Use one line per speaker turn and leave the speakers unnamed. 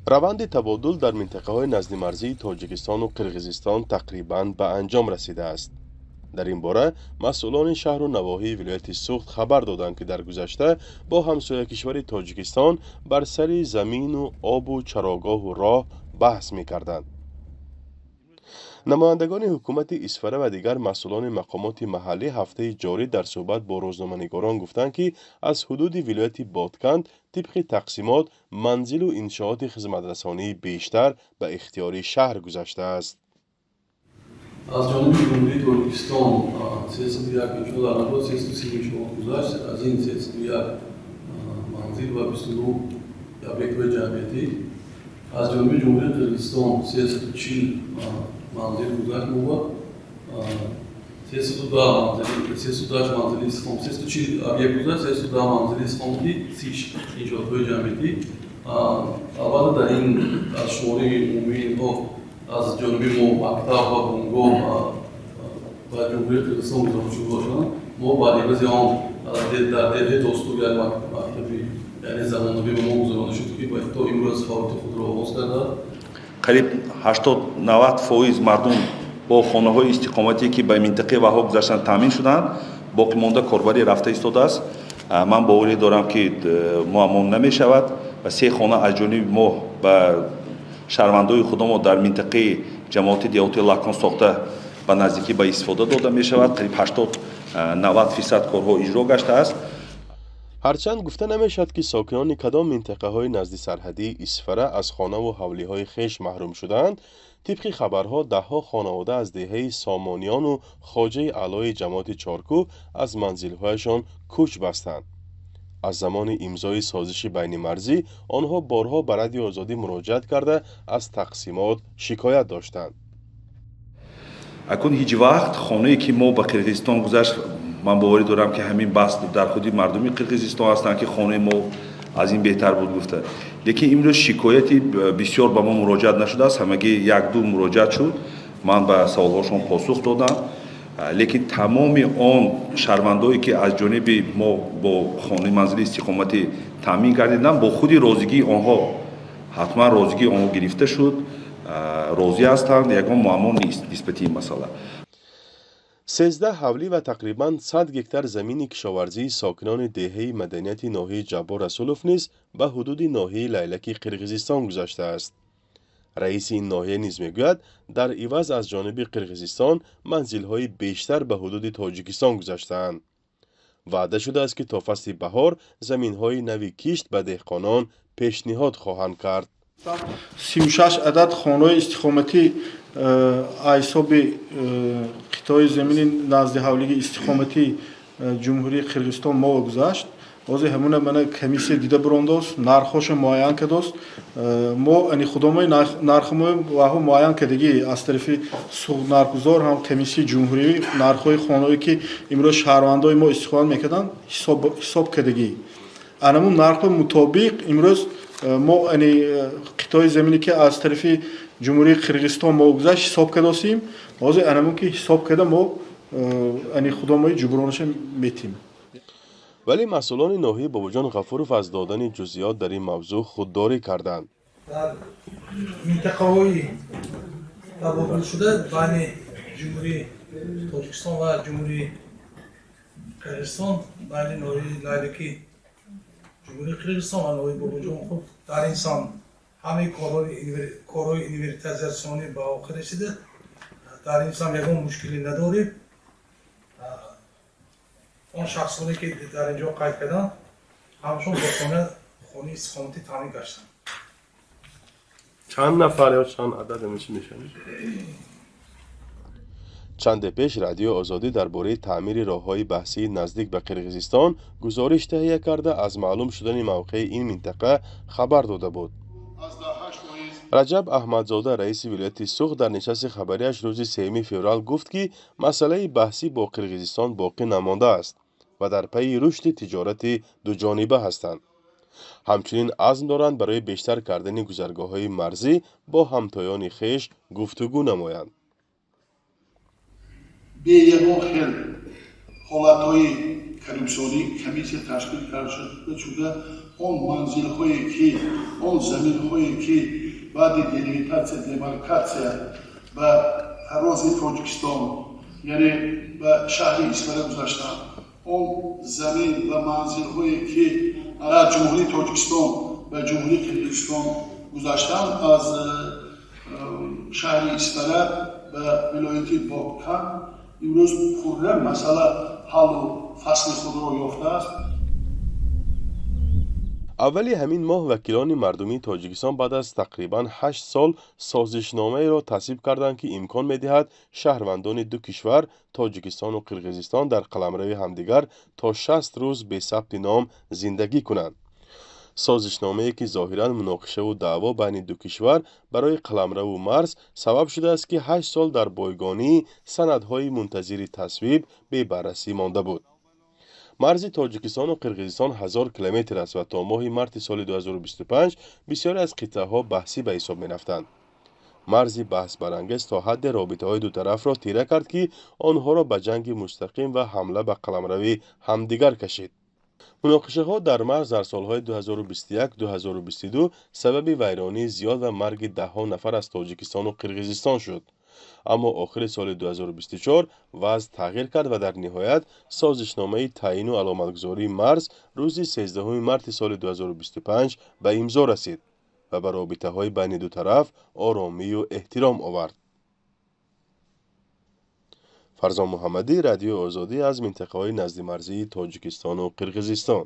Раванди табодул дар минтақаҳои наздимарзии Тоҷикистону Қирғизистон тақрибан ба анҷом расидааст. Дар ин бора масъулони шаҳру навоҳии вилояти Суғд хабар доданд, ки дар гузашта бо ҳамсоякишвари Тоҷикистон бар сари замину обу чарогоҳу роҳ баҳс мекарданд. Намояндагони ҳукумати Исфара ва дигар масъулони мақомоти маҳаллӣ ҳафтаи ҷорӣ дар суҳбат бо рӯзноманигорон гуфтанд, ки аз ҳудуди вилояти Бодканд тибқи тақсимот манзилу иншооти хизматрасонии бештар ба ихтиёри шаҳр гузаштааст.
Аз ҷониби Ҷумҳурии Тоҷикистон 301 иншоот, дар маҷмӯъ 330 иншоот гузашт. Аз ин 301 манзил ва 29 объектҳои ҷамъиятӣ. Аз ҷониби Ҷумҳурии Қирғизистон 340 манзил гузашт мо, 310 манзили, 310 манзили истиқомат, 340 объект гузашт, 310 манзили истиқоматӣ, 30 иншоотҳои ҷамъиятӣ. Албатта, дар ин аз шумораи умумии инҳо аз ҷониби мо мактаб ва бунгоҳ ба Ҷумҳурии Қирғизистон гузошта шуда бошанд. Мо бар ивази он дар деҳаи Достук як мактаби, яъне замонавӣ, ба мо гузаронида шуд, ки то имрӯз фаъолияти худро оғоз кардааст.
Қариб 80-90% мардум бо хонаҳои истиқоматие, ки ба минтақаи ваҳо гузаштанд, таъмин шуданд. Боқимонда корбарӣ рафта истодааст. Ман боварӣ дорам, ки муаммо намешавад ва се хона аз ҷониби мо ба шаҳрвандои худомо дар минтақаи ҷамоати деҳоти Лакон сохта, ба наздикӣ ба истифода дода мешавад. Қариб 80-90% корҳо иҷро гаштааст.
Ҳарчанд гуфта намешавад, ки сокинони кадом минтақаҳои наздисарҳадии Исфара аз хонаву ҳавлиҳои хеш маҳрум шудаанд. Тибқи хабарҳо, даҳҳо хонавода аз деҳаи Сомониёну Хоҷаи Аълои ҷамоати Чоркӯҳ аз манзилҳояшон кӯч бастанд. Аз замони имзои созиши байнимарзӣ онҳо борҳо ба Радиои Озодӣ муроҷиат карда, аз тақсимот шикоят доштанд.
Акун ҳеҷ вақт хонае, ки мо ба Қирғизистон гузашт, ман боварӣ дорам, ки ҳамин баҳс дар худи мардуми Қирғизистон ҳастанд, ки хонаи мо аз ин беҳтар буд гуфта. Лекин имрӯз шикояти бисёр ба мо муроҷиат нашудааст. Ҳамагӣ як-ду муроҷиат шуд, ман ба саволҳошон посух додам. Лекин тамоми он шаҳрвандое, ки аз ҷониби мо бо хонаи манзили истиқоматӣ таъмин гардиданд, бо худи розигии онҳо, ҳатман розигии онҳо гирифта шуд, розӣ ҳастанд, ягон муаммо нест нисбати ин масъала.
13 ҳавлӣ ва тақрибан 100 гектар замини кишоварзии сокинони деҳаи Маданияти ноҳияи Ҷаббор Расулов низ ба ҳудуди ноҳияи Лайлаки Қирғизистон гузаштааст. Раиси ин ноҳия низ мегӯяд, дар иваз аз ҷониби Қирғизистон манзилҳои бештар ба ҳудуди Тоҷикистон гузаштаанд. Ваъда шудааст, ки то фасли баҳор заминҳои нави кишт ба деҳқонон пешниҳод хоҳанд кард.
36 адад хонаҳои истиқоматӣ ҳисоби қитъаи замини назди ҳавлиги истиқоматии Ҷумҳурии Қирғизистон мо гузашт. Ҳозир ҳамуна мана комиссия дида бурондост, нархҳошо муайян кардост. Мо ани худомои нархмои ваҳо муайян кардагӣ аз тарафи нархгузор ҳам комиссияи ҷумҳуривӣ нархҳои хонаҳое, ки имрӯз шаҳрвандои мо истиқомат мекарданд, ҳисоб кардагӣ. Анамун нархҳо мутобиқ имрӯз мо ани қитъаи замине, ки аз тарафи Ҷумҳурии Қирғизистон мо гузашт, ҳисоб кардосем. Ҳозир анамун ки ҳисоб карда, мо ани худомои ҷубронаша метим.
Вале масъулони ноҳияи Бобоҷон Ғафуров аз додани ҷузъиёт дар ин мавзӯъ худдорӣ карданд.
Дар минтақаҳои табодулшуда байни Ҷумҳурии Тоҷикистон ва Ҷумҳурии Қирғизистон, байни ноҳияи Лайлаки Ҷумҳурии Қирғизистон ва ноҳияи Бобоҷон, хуб, дар ин самт ҳамаи корҳои инвентаризатсионӣ ба охир расида. Дар ин самт ягон мушкилӣ надорем. Он шахсоне, ки дар ин ҷо қайд карданд, ҳамашон бо хонаи истиқоматӣ таъмин гаштанд.
Чанд нафар ё чанд адад чӣ мешавад? Чанде пеш Радиои Озодӣ дар бораи таъмири роҳҳои баҳсии наздик ба Қирғизистон гузориш таҳия карда, аз маълум шудани мавқеи ин минтақа хабар дода буд. Раҷаб Аҳмадзода, раиси вилояти Суғд, дар нишасти хабарияш рӯзи 3 феврал гуфт, ки масъалаи баҳсӣ бо Қирғизистон боқӣ намондааст ва дар пайи рушди тиҷорати дуҷониба ҳастанд. Ҳамчунин азм доранд, барои бештар кардани гузаргоҳҳои марзӣ бо ҳамтоёни хеш гуфтугӯ намоянд.
Бе ягон хел ҳолатҳои коррупсионӣ комиссия ташкил карда шуда. Он манзилҳое ки, он заминҳое ки баъди делимитатсия, демаркатсия ба тарози Тоҷикистон, яъне ба шаҳри Исфара гузаштанд, он замин ва манзилҳое ки аз Ҷумҳурии Тоҷикистон ба Ҷумҳурии Қирғизистон гузаштанд, аз шаҳри Исфара ба вилояти Бодкан, имрӯз пурра масъала ҳаллу фасли худро ёфтааст.
Аввали ҳамин моҳ вакилони мардумии Тоҷикистон баъд аз тақрибан 8 сол созишномаеро тасвиб карданд, ки имкон медиҳад шаҳрвандони ду кишвар, Тоҷикистону Қирғизистон, дар қаламрави ҳамдигар то 60 рӯз бе сабти ном зиндагӣ кунанд. Созишномае ки зоҳиран муноқишаву даъво байни ду кишвар барои қаламраву марз сабаб шудааст, ки 8 сол дар бойгонии санадҳои мунтазири тасвиб бебаррасӣ монда буд. Марзи Тоҷикистону Қирғизистон 1000 километр аст ва то моҳи марти соли 2025 бисёре аз қитъаҳо баҳсӣ ба ҳисоб мерафтанд. Марзи баҳсбарангез то ҳадде робитаҳои дутарафро тира кард, ки онҳоро ба ҷанги мустақим ва ҳамла ба қаламрави ҳамдигар кашид. Муноқишаҳо дар марз дар солҳои 2021-2022 сабаби вайронии зиёд ва марги даҳҳо нафар аз Тоҷикистону Қирғизистон шуд. Аммо охири соли 2024 вазъ тағйир кард ва дар ниҳоят созишномаи таъйину аломатгузории марз рӯзи 13 марти соли 2025 ба имзо расид ва ба робитаҳои байни ду тараф оромию эҳтиром овард. Фарзон Муҳаммадӣ, Радиои Озодӣ, аз минтақаҳои наздимарзии Тоҷикистону Қирғизистон.